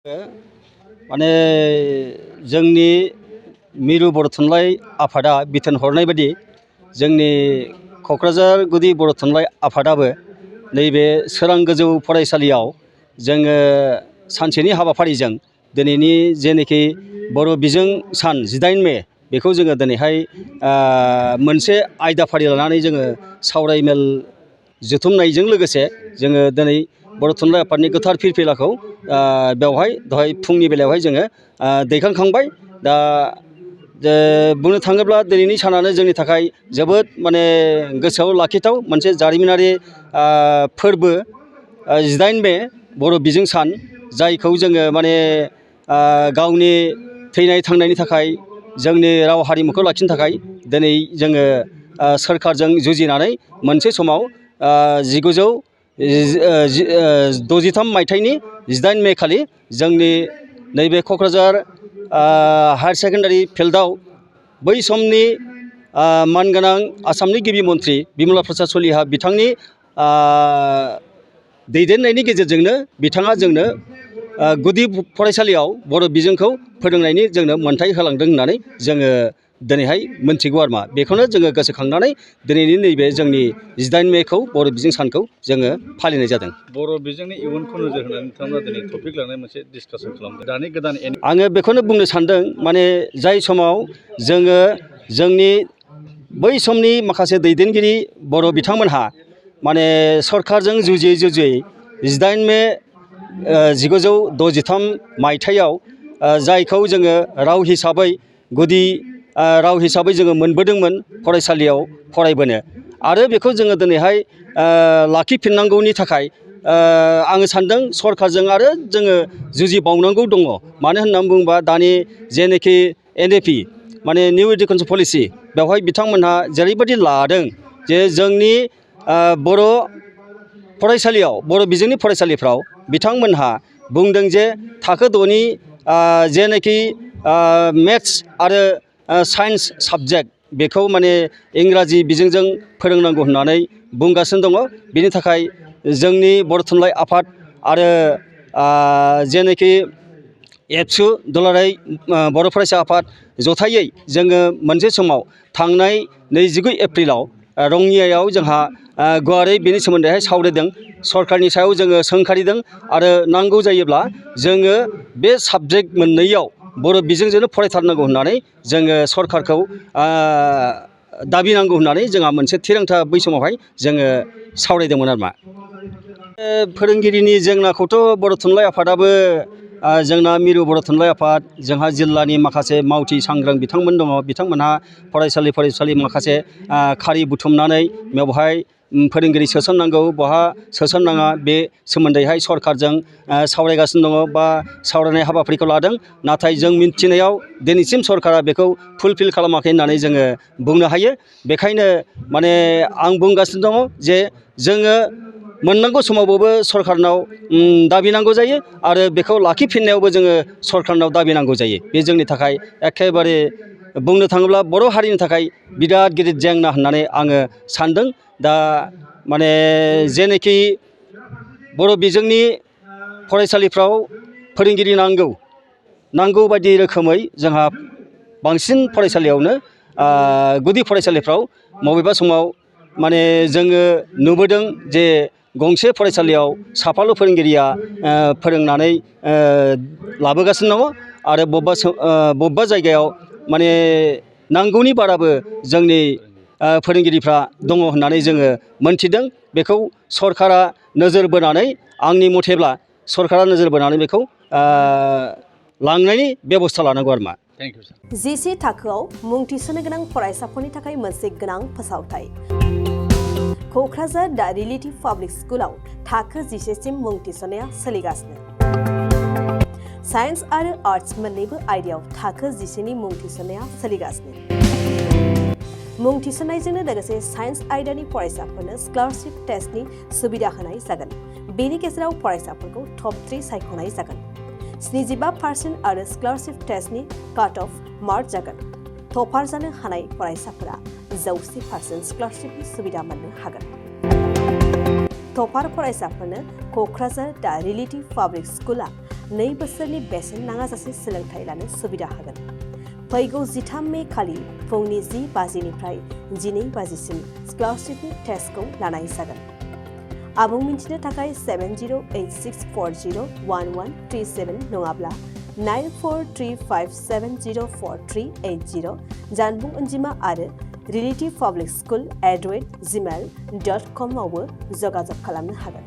माने जोंनि मिरु बर' थुनलाइ आफादा बिथोन हरनाय बायदि जोंनि क'क्राझार गुदि बर' थुनलाइ आफादाबो नैबे सोरां गोजौ फरायसालियाव जोङो सानसेनि हाबाफारिजों दिनैनि जेनोखि बर' बिजों सान 18 मे बेखौ जोङो दिनैहाय मोनसे आयदाफारि लानानै जोङो सावरायमेल जुथुमनायजों लोगोसे जोङो दिनै बर' थुनलाइ आफादनि गोथार फिरफिलाखौ बेवहाय दहाय फुंनि बेलायावहाय जोङो दैखांखांबाय। दा बुंनो थाङोब्ला दिनैनि सानानो जोंनि थाखाय जोबोद माने गोसोआव लाखिथाव मोनसे जारिमिनारि फोरबो 18 मे बर' बिजों सान, जायखौ जोङो माने गावनि थैनाय थांनायनि थाखाय जोंनि राव हारिमुखौ लाखिनो थाखाय दिनै जोङो सोरखारजों जुजिनानै मोनसे समाव 1963 मायथाइनि 18 मे खालि जोंनि नैबे क'क्राझार हायार सेकेन्डारि फिल्डआव बै समनि मानगोनां आसामनि गिबि मन्थ्रि बिमला प्रसाद सलिहा बिथांनि दैदेननायनि गेजेरजोंनो बिथाङा जोंनो गुदि फरायसालियाव बर' बिजोंखौ फोरोंनायनि जोंनो मोन्थाय होलांदों होननानै जोङो दिनैहाय मोनथिगौ आरोमा। बेखौनो जोङो गोसोखांनानै दिनैनि नैबे जोंनि 18 मेखौ बर' बिजों सानखौ जोङो फालिनाय जादों। बर' बिजोंनि इयुनखौ नोजोर होनानै नोंथाङा दिनै टपिक लानाय मोनसे डिसकासन खालामदों। दानि गोदान आङो बेखौनो बुंनो सानदों, माने जाय समाव जोङो जोंनि बै समनि माखासे दैदेनगिरि बर' बिथांमोनहा माने सरखारजों जुजियै 18 मे 1963 मायथाइयाव जायखौ जोङो राव हिसाबै गुदि राव हिसाबै जोङो मोनबोदोंमोन फरायसालियाव फरायबोनो, आरो बेखौ जोङो दिनैहाय लाखिफिननांगौनि थाखाय आङो सानदों सरखारजों आरो जोङो जुजिबावनांगौ दङ। मानो होननानै बुङोबा दानि जेनोखि NAP माने निउ एडुकेसन पलिसि, बेवहाय बिथांमोनहा जेरैबायदि लादों जे जोंनि बर' फरायसालियाव बर' बिजोंनि फरायसालिफ्राव बिथांमोनहा बुंदों जे थाखो 6नि जेनोखि मेथ्स आरो साइन्स साबजेक्ट बेखौ माने इंराजि बिजोंजों फोरोंनांगौ होननानै बुंगासिनो दङ। बिनि थाखाय जोंनि बर' थुनलाइ आफाद आरो जेनोखि एबसु दुलाराय बर' फरायसा आफाद जथायै जोङो मोनसे समाव थांनाय 29 एप्रिलाव रङियायाव जोंहा गुवारै बेनि सोमोन्दैहाय सावरायदों। सरखारनि सायाव जोङो सोंखारिदों आरो नांगौ जायोब्ला जोङो बे साबजेक्ट मोननैयाव बर' बिजोंजोंनो फरायथारनांगौ होननानै जोङो सरखारखौ दाबि नांगौ होननानै जोंहा मोनसे थिरांथा बै समावहाय जोङो सावरायदोंमोन आरोमा। फोरोंगिरिनि जेंनाखौथ' बर' थुनलाइ आफादाबो जोंना मिरु बर' थुनलाइ आफाद, जोंहा जिल्लानि माखासे मावथि सांग्रां बिथांमोन दङ। बिथांमोनहा फरायसालि माखासे खारि बुथुमनानै बेवहाय फोरोंगिरि सोसननांगौ बहा सोसननाङा बे सोमोन्दैहाय सरखारजों सावरायगासिनो दङ बा सावरायनाय हाबाफारिखौ लादों। नाथाय जों मिन्थिनायाव दिनैसिम सरकारा बेखौ फुलफिल खालामाखै होननानै जोङो बुंनो हायो। बेखायनो माने आं बुंगासिनो दङ जे जोङो मोननांगौ समावबो सरखारनाव दाबि नांगौ जायो आरो बेखौ लाखिफिननायावबो जोङो सरखारनाव दाबि नांगौ जायो। बे जोंनि थाखाय एखेबारे बुंनो थाङोब्ला बर' हारिनि थाखाय बिराद गिदिर जेंना होननानै आङो सानदों। दा माने जेनोखि बर' बिजोंनि फरायसालिफ्राव फोरोंगिरि नांगौ बायदि रोखोमै जोंहा बांसिन फरायसालियावनो गुदि फरायसालिफ्राव बबेबा समाव माने जोङो नुबोदों जे गंसे फरायसालियाव साफाल' फोरोंगिरिया फोरोंनानै लाबोगासिनो दङ आरो बबेबा जायगायाव माने नांगौनि बाराबो जोंनि फोरोंगिरिफ्रा दङ होननानै जोङो मोनथिदों। बेखौ सरकारा नोजोर बोनानै आंनि मथेब्ला सरकारा नोजोर बोनानै बेखौ लांनायनि बेबस्था लानांगौ आरोमा। थेंक इउ सार। जिसे थाखोआव मुं थिसननो गोनां फरायसाफोरनि थाखाय मोनसे गोनां फोसावथाय। क'क्राझार दा रिलेटिभ पाब्लिक स्कुलाव थाखो 10 सिम मुं थिसननाया सोलिगासिनो। साइन्स आरो आर्ट्स मोन्नैबो आयदायाव थाखो 10 नि मुं थिसननाया सोलिगासिनो। मुं थिसननायजोंनो लोगोसे साइन्स आयदानि फरायसाफोरनो स्कलारशिप टेस्टनि सुबिदा होनाय जागोन। बेनि गेजेराव फरायसाफोरखौ टप 3 सायख'नाय जागोन। 75% आरो स्कलारशिप टेस्टनि काट अफ मार्क जागोन। टपार जानो हानाय फरायसाफोरा 100% स्कलारशिपनि सुबिदा मोननो हागोन। टपार फरायसाफोरनो क'क्राझार दा रिलेटिभ पाब्लिक स्कुला 2 बोसोरनि बेसेन नाङाजासे सोलोंथाइ लानो सुबिदा होगोन। फैगौ 13 मे खालि फुंनि 10 बाजिनिफ्राय 12 बाजिसिम स्कलारशिपनि टेस्टखौ लानाय जागोन। आबुं मिन्थिनो थाखाय 7086401137 नङाब्ला 9435704380 जानबुं अनजिमा आरो relativpublicschool@gmail.com आवबो जगाजग खालामनो हागोन।